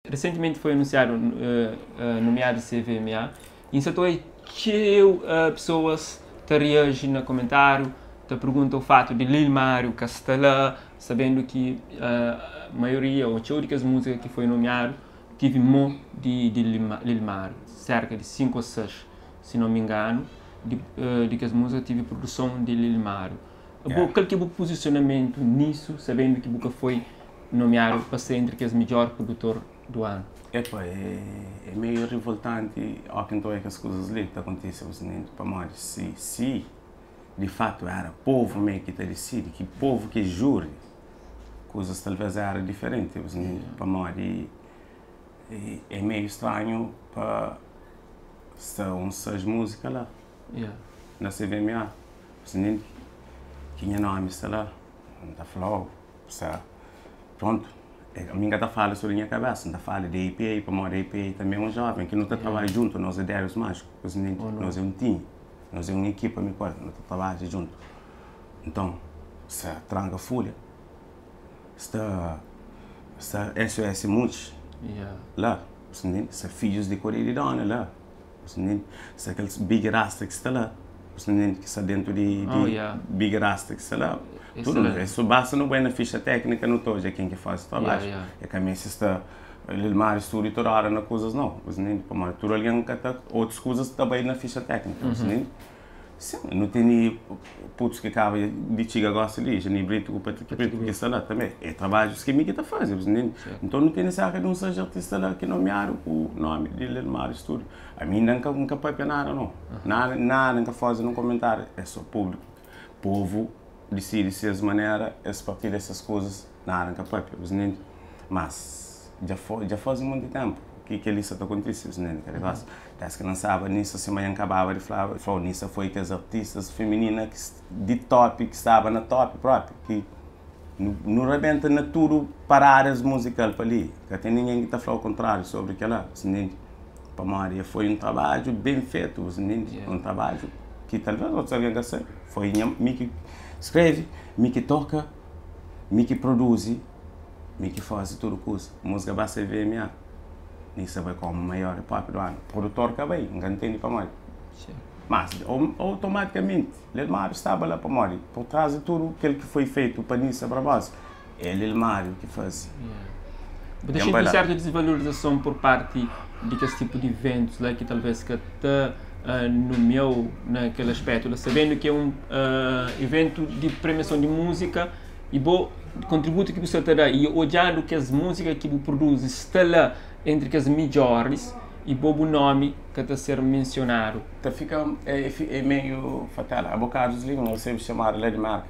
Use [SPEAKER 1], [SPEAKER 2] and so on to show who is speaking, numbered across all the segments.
[SPEAKER 1] Resentimenti foi anunsiadu nomiadu CVMA y N sa ta oia txeu pesoas ta reaji na komentáriu, ta pergunta o fatu di Lil Mário ka sta la, sabendu ki maioria ô txeu di kes múzika ki foi nomiadu tive mô di Lil Mário, serka di 5 ô 6, si non mi inganu, di kes múzika tive produson di Lil Mário. Bo, kal ki é bu pozisionamentu nisu, sabendu ki bu ka foi nomiadu pa ser entri kes midjor produtor du anu?
[SPEAKER 2] Epa, é meiu rivoltanti ó ki N ta oia kes kuzas li ta kontise pamodi si si di fatu era povu mê ki ta disidi, ki povu ki é júri, kuzas talvês era diferenti pamodi é meiu stranhu pa sta uns 6 múzika la na CVMA, ki nha nomi sta la, N ta fla-u. Sa, prontu, mi N ka ta fala so di nha kabesa, N ta fala di APA, pamodi APA tanbe é un joven ki nu ta trabadja djuntu, nos é Darius Mágico, presidenti, nos é un time, nos é un ekipa mi ku el, nu ta trabadja djuntu. Nton, sta Tranka Fulha, sta sta SOS Mucci la, sta Fidjus di Koreia di Dona la. Sta kel big rasta ki sta la, ki sta dentu di big rasta ki sta la. Tudu, so basta nu bai na fixa teknika nu ta odja ken ki fazi trabadju. E ka meste sta Lilmar studio tudu ora na kuzas nau, pamodi tudu algen ka ta, otus kuzas ta bai na fixa teknika. Sin, nu tene putus ki kaba di txiga gosi li, Jani Brito ku Patrick Brito ki sta la tanbe. E trabadjus ki mi ki ta faze, bu ntende? Nton nu tene serka di uns 6 artista la ki nomiadu ku nomi di Lilmar Studio. Ami inda N ka N ka papia nada no, nada nada N ka faze nun komentariu, e so publiku, povu disidi ses manera, es partilha ses kuzas, nada N ka papia, bu ntende? Mas dja dja faze monti tenpu ki kel-li sa ta kontise, bu ntende? Ka di gosi. Des ki lansaba Nissa sima dja N kababa di flaba, flau Nissa foi kes artistas feminina ki di top, ki staba na top propi, ki nu rabenta na tudu paradas muzikal pa li, ka ten ningen ki ta fla o kontrariu sobri kela, bu ntende? Pamodi e foi un trabadju ben fetu, bu ntende? Un trabadju ki talves otus algen ka sabe, foi nha mi ki skrebe, mi ki toka, mi ki produzi, mi ki faze tudu kuza, musika ba CVMA. Nisa bai komu maior hip hop do anu. Produtor ka bai, N ka ntende pamodi. Mas, automaticamente, Lil Mário staba la pamodi por trás di tudu kel ki foi fetu pa Nisa Barbosa, é Lil Mário ki faze.
[SPEAKER 1] Bu ta xinti un sertu desvalorizason por parti di kes tipu di iventus la ki talvez ka ta numia-u na kel aspetu la, sabendu ki é un iventu di premiason di múzika i bo kontributu ki bu sta ta da i odjandu kes múzika ki bu produzi sta la entri kes midjoris i bo bu nomi ka ta ser mensionadu.
[SPEAKER 2] Ta fika é meiu fatela. Abo Carlos Lima N resebe chamada la di Merka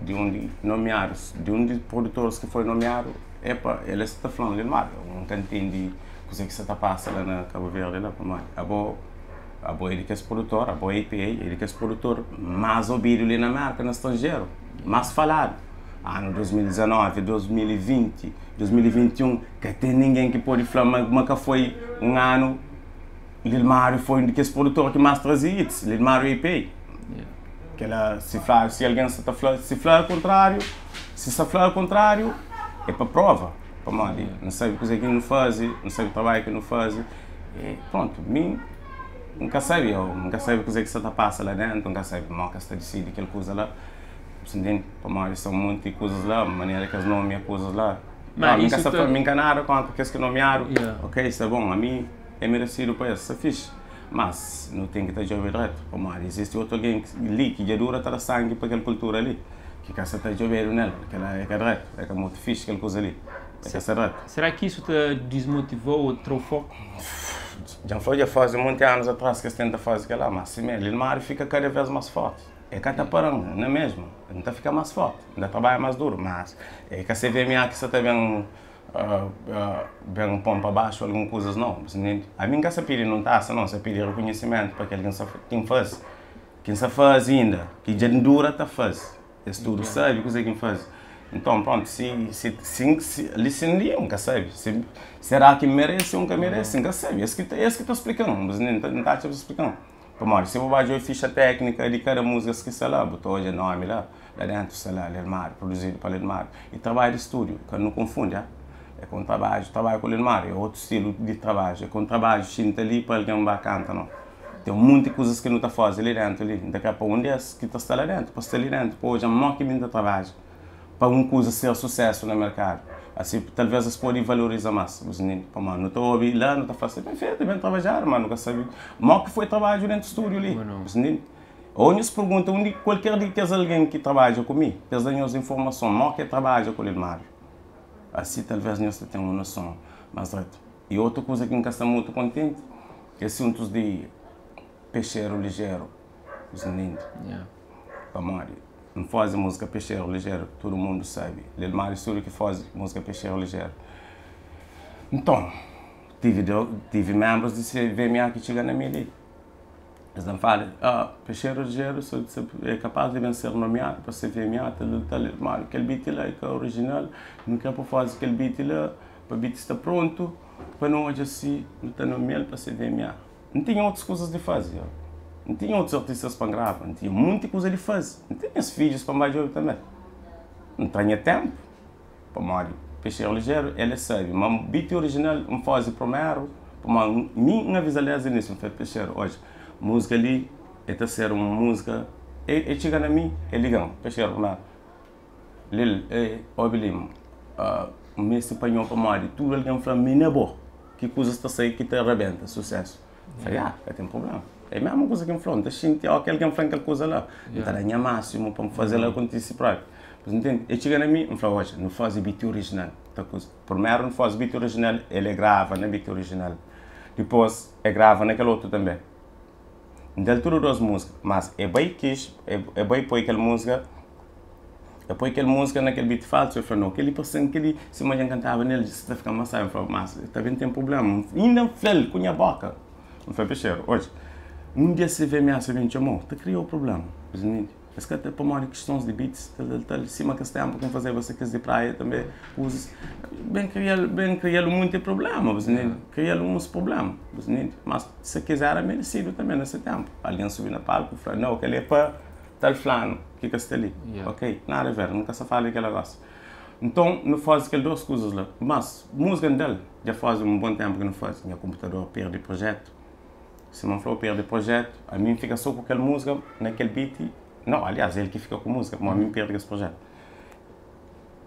[SPEAKER 2] di un di nomiadus di un di produtoris ki foi nomiadu epa el sta ta fla-m Lilmar N ka ntende kuzê ki sta ta pasa la na Kabu Verdi la pamodi abo Abo é di kes produtor, abo é APA, é di kes produtor más obidu li na Merka, na stranjeru, más faladu. Anu 2019, 2020, 2021, ka ten ningen ki pode fla ma ma ka foi un anu Lil Mario foi un di kes produtor ki más traze hits, Lil Mario APA. Kela si fla, si algen sa ta fla, si fla al kontrariu, si sa fla al kontrariu, é pa prova, pamodi N sabe kuzê ki nu faze, N sabe trabadju ki nu faze. E prontu, mi N ka sabe, eu N ka sabe kuzê ki sta ta pasa la déntu, N ka sabe mó ki es ta disidi kel kuza la, bu sta ntende? Pamodi son monti kuzas la, manera ki es nomia kuzas la.
[SPEAKER 1] Ma
[SPEAKER 2] Mi N ka
[SPEAKER 1] isu
[SPEAKER 2] sta
[SPEAKER 1] ta.
[SPEAKER 2] fla, mi N ka nada kóntra kes ki nomiadu,
[SPEAKER 1] Yeah.
[SPEAKER 2] ok, sta bon, ami é meresidu pa es, sta fixi. Mas nu ten ki ta djobe dretu, pamodi izisti otu algen li ki dja dura ta da sangi pa kel kultura li, ki ka sta ta djobedu nel, kel-la é ka dretu, é ka mutu fixi kel kuza li. É ka sta dretu.
[SPEAKER 1] Será ki isu ta dismotivou ô trau foku?
[SPEAKER 2] Dja N fla, dja faze monti anus atras ki es tenta faze kel-la, má simé, Lilmário fika kada vês más fórti. E ka ta para-m na mesmu, N ta fika más fórti, N ta trabadja más duru, má é ka CVMA ki sa ta ben ben pô-m pa baxu algun kuzas, nau. Ami N ka sa pidi nun tasa, nau, N sa pidi rekonhisimentu pa kel ki N sa ki N faze, ki N sa faze inda, ki dja N dura ta faze. Es tudu sabe kuzê ki N faze. Nton, prontu, si, si, si, si, li sin li, N ka sabe. Si, será ki N merese ô N ka merese? N ka sabe. Es ki ta, es ki ta splika-m. Mas N ta, N ta atxa pa splika-m. Pamodi si bu ba djobe fixa téknika di kada múzikas ki sta la, bu ta odja nómi la, la déntu sta la, Lil Mário, produzidu pa Lil Mário. I trabadju di stúdiu, ka nu konfundi, ah. É ka un trabadju, trabadja ku Lil Mário é otu stilu di trabadju, é ka un trabadju xinta li pa algen ba kanta, nau. Ten munti kuzas ki nu ta faze li dentu li, N ta kre pa un di es ki ta sta la dentu, pa sta li dentu, pa odja mo ki mi N ta trabadja pa un kuza ser susesu na merkadu. Asi, talvez es pode valoriza mas, bu ntende? Pamodi nu ta obi la, nu ta fla, sta ben fetu, ben trabadjadu, ma nu ka sabe mo ki foi trabadju dentu studiu li, bu ntende? Ô nhos pergunta un di kualker di kes algen ki trabadja ku mi, pa es da nhos informason mo ki e trabadja ku Lil Mário. Asi talvez nhos ta ten un noson mas dretu. I otu kuza ki N ka sta mutu kontenti é asuntus di pexeru lijeru, bu ntende? Pamodi N faze múzika Pexeru Lijeru, tudu mundu sabe. Lil Mário Studio ki faze múzika Pexeru Lijeru. Nton, tive tive menbrus di CVMA ki txiga na mi li. Es dan fala, ah, Pexeru Lijeru é kapaz di ben ser nomiadu pa CVMA, tal, tal, tal. Lil Mário, kel beat la é ka orijinal, nu kre pa faze kel beat la, pa beat sta prontu, pa nu odja si nu ta nomia-l pa CVMA. N tinha otus kuzas di faze, yo. N tinha otus artistas pa N grava, N tinha munti kuza di faze. N ten nhas fidjus pa N ba djobe tanbe. N tra nha tenpu, pamodi Pexeru Lijeru el é sabe ma beat orijinal N faze primeru, pamodi mi N aviza-l desdi inisiu, N fla, Pexeru, odja, múzika li e ta ser un múzika, e txiga na mi, e liga-m, Pexeru, primeru, Lil, e, obi li, N meste pa nho pamodi tudu algen fla-m mi na bo. Ki kuzas ta sai ki ta rabenta susesu? N fla, ya, ka ten prubléma. É mésmu kuza ki N fla-u, N ta xinti óki algen fla-m kel kuza la, N ta da nha másimu pa N faze-l akontise própi. Bu ta ntende? El txiga na mi, N fla, odja, nu faze beat orijinal. Ta kuza. Primeru nu faze beat orijinal, el é grava na beat orijinal. Dipôs, el grava na kel otu tanbê. N da-l tudu dos múzika, mas e bai kis, e bai poi kel múzika, e poi kel múzika na kel beat falsu, e fla, no, kel-li parse-m kel-li, sima dja N kantaba nel, dja sa ta fika más sábi. N fla, mas ta ben ten prubléma. Inda N fla-l ku nha bóka, N fla, Pexeru, odja, un dia CVMA sa ben txoma-u, ta kria-u prubléma. Es ka ta pamodi kistons di beats, tal, tal, tal, sima kes tenpu ki N fazeba se kes di praia tanbe, kuzas, ben kria-l, ben kria-l un monti prubléma, bu ntende? Kria-l uns prubléma, bu ntende? Mas se kes éra meresidu tanbe na se tenpu. Algen subi na palku fla, nau, kel-li é pa tal flanu ki ka sta li. Ok, nada a ver, N ka sta fala di kel-la gosi. Nton, nu faze kel dos kuzas la. Mas, múzika N da-l, dja faze un bon tenpu ki nu faze. Nha konputador perde projetu. Sima N fla-u, perde projetu, ami N fika so ku kel múzika na kel beat, nau, aliás, el ki fika ku múzika, pamodi ami N perde kes projetu.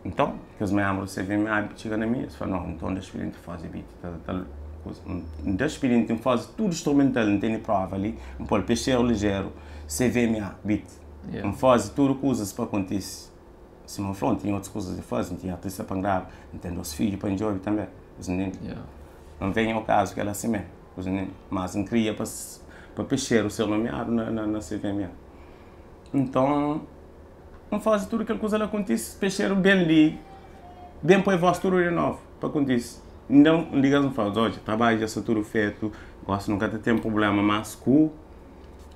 [SPEAKER 2] Nton, kes ménbru di CVMA txiga na mi, es fla, nau, nton da spirienti faze beat, tal, tal kuza. N da spirienti, N faze tudu instrumental, N tene prova li, N pô-l Pexeru Lijeru, CVMA, beat. N faze tudu kuzas pa kontise. Sima N fla-u, N tinha otus kuzas di faze, N tinha artista pa N grava, N ten dos fidju pa N djobe tanbe, bu ntende? N venha o kazu kel-la simé. Mas N kria pa pa pexeru ser nomiadu na na na CVMA. Nton, N faze tudu kel kuza la kontise, pexeru ben li, ben poi vós tudu di novu pa kontise. Inda N liga-s N fla-s, odja, trabadju dja sta tudu fetu, gosi nu ka ta ten prubléma mas ku,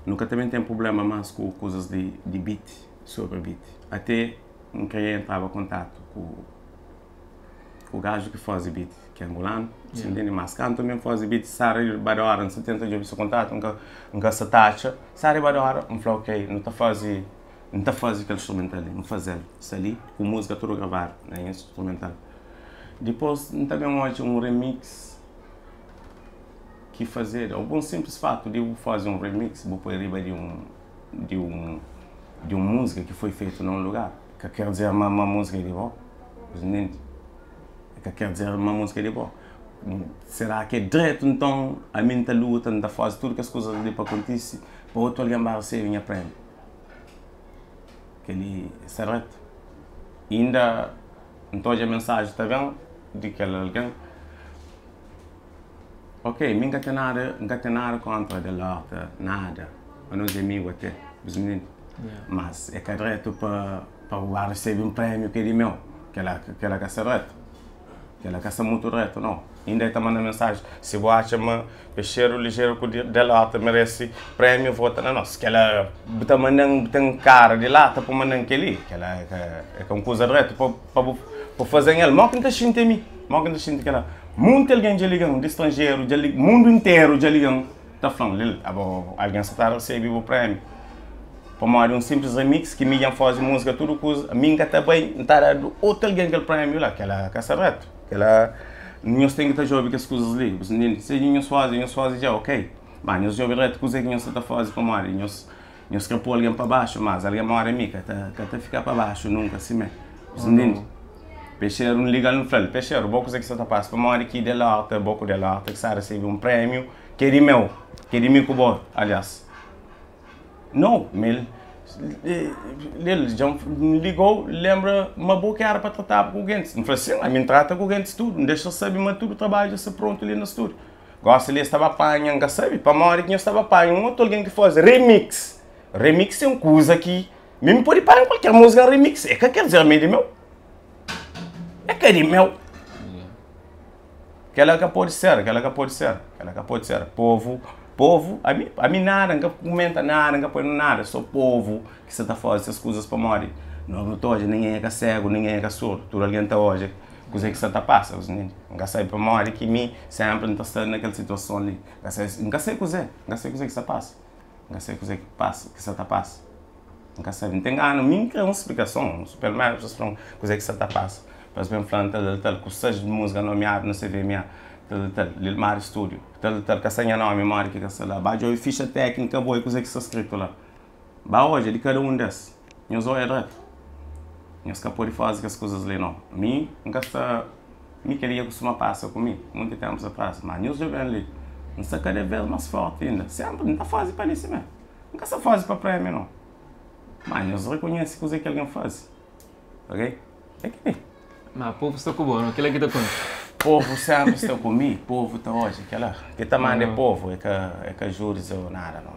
[SPEAKER 2] nu ka ta ben ten prubléma mas ku kuzas di di beat, sobri beat. Ate N kria entraba kontatu ku. O gajo ki faze beat ki é angolano, si ntende, mas kantu mi faze beat sa riba di ora, N sa tenta djobe se kontatu, N ka sa ta atxa, sa riba di ora, N fla ok, nu ta faze, N ta faze kel instrumental li, N faze-l, sta li, ku múzika tudu gravadu na instrumental. Dipôs N ta ben odja un remix ki fazedu, o bon sinplis fatu di bu faze un remix, bu poi riba di un di un di un múzika ki foi fetu na un lugar, ka ker dizer ma ma múzika é di bo. Presidenti, ka ker dizer ma múzika é di bo. Será ki é dretu nton ami N ta luta, N ta faze tudu kes kuzas li pa kontise pa otu algen ba resebe nha prémiu? Kel-li sta dretu? Inda N ta odja mensaji ta ben di kel algen. Ok, mi N ka ten nada, N ka ten nada kóntra Delorta, nada. Anos é amigu até, presidenti. Mas é ka dretu pa Pa bu ba resebe un prémiu ki é di meu, kel-la kel-la ka sta dretu. Kel-la ka sta mutu dretu, nau. Inda el ta manda mensaji, Si bu atxa ma Pexeru Lijeru ku Delota merese prémiu, vota na nos. Kel-la bu ta manda-m, bu ten kara di lata pa manda-m kel-li. Kel-la é ka é ka un kuza dretu pa pa bu pa faze-m el. Mó ki N ta xinti ami? Mó ki N ta xinti kel-la? Munti algen dja liga-m di stranjeru, dja liga, mundu interu dja liga-m. Ta fla-m, Lil, abo algen sa ta resebe bu prémiu pamodi un sinplis remix ki mi dja N faze múzika tudu kuza, mi N ka ta bai, N ta dadu otu algen kel prémiu la. Kel-la ka sta dretu. Kela, nhos ten ki ta djobe kes kuzas li, bu ntende? Se nhos faze, nhos faze dja, ok. Ma nhos djobe dretu kuze ki nhos sa ta faze pamodi nhos nhos kre poi algen pa baxu, mas algen mora mi ka ta ka ta fika pa baxu nunka simé, bu ntende? Pexeru, N liga-l N fla-l, Pexeru, bo kuze ki sa ta pasa? Pamodi ki Delorta, bo ku Delorta ki sa resebe un prémiu ki é di meu, ki é di mi ku bo, aliás. No, mi el dja N ligou, lenbra ma bo ki era pa trataba ku gentis. N fla, sin, ami N trata ku gentis tudu, N dexa-s sabe ma tudu trabadju dja sta prontu li na stúdiu. Gosi li es staba panha, N ka sabe pamodi ki nhos staba panha un otu algen ki faze remix. Remix é un kuza ki mi N pode panha kualker múzika N remix, é ka ker dizer ma é di meu. É ka di meu. Kela ka pode ser, kela ka pode ser, kela ka pode ser. Povu, povu, ami, ami nada, N ka kumenta nada, N ka poi nada, so povu ki sa ta faze ses kuzas pamodi nos nu ta odja, ningen é ka segu, ningen é ka surdu, tudu algen ta odja kuze ki sa ta pasa, N ka sabe pamodi ki mi senpri N ta sta na kel situason li, N ka sabe, N ka sabe kuze, N ka sabe kuze ki sa pasa, N ka sabe kuze ki pasa, ki sa ta pasa, N ka sabe, N ten gana, mi N kre un splikason, pelu menus pa fla-m kuze ki sa ta pasa. Pa es ben fla-m tal, tal, tal, ku 6 múzika nomiadu na CVMA, tal, tal, tal, Lil Mário Studio, tal, tal, ka sta nha nomi, modi ki ka sta la? Ba djobe fixa téknika bo i kuzê ki sta skritu la. Ba odja di kada un des. Nhos odja dretu. Nhos ka pode faze kes kuzas li, nau. Mi, N ka sta. Mi kel-li dja kustuma pasa ku mi monti ténpus atras, má nhos djobe-m li, N sta kada vês más fórti inda. Sénpri N ta faze pa li simé. N ka sta faze pa prémiu, nau. Má nhos rekonhese kuzê ki algen faze. Ok? É kel-li.
[SPEAKER 1] Ma povu sta ku bo, no? Kel-la ki ta konta.
[SPEAKER 2] Povu sénpri sta ku mi, povu ta odja kel-la. Ki ta manda é povu, é ka é ka júris ô nada, no.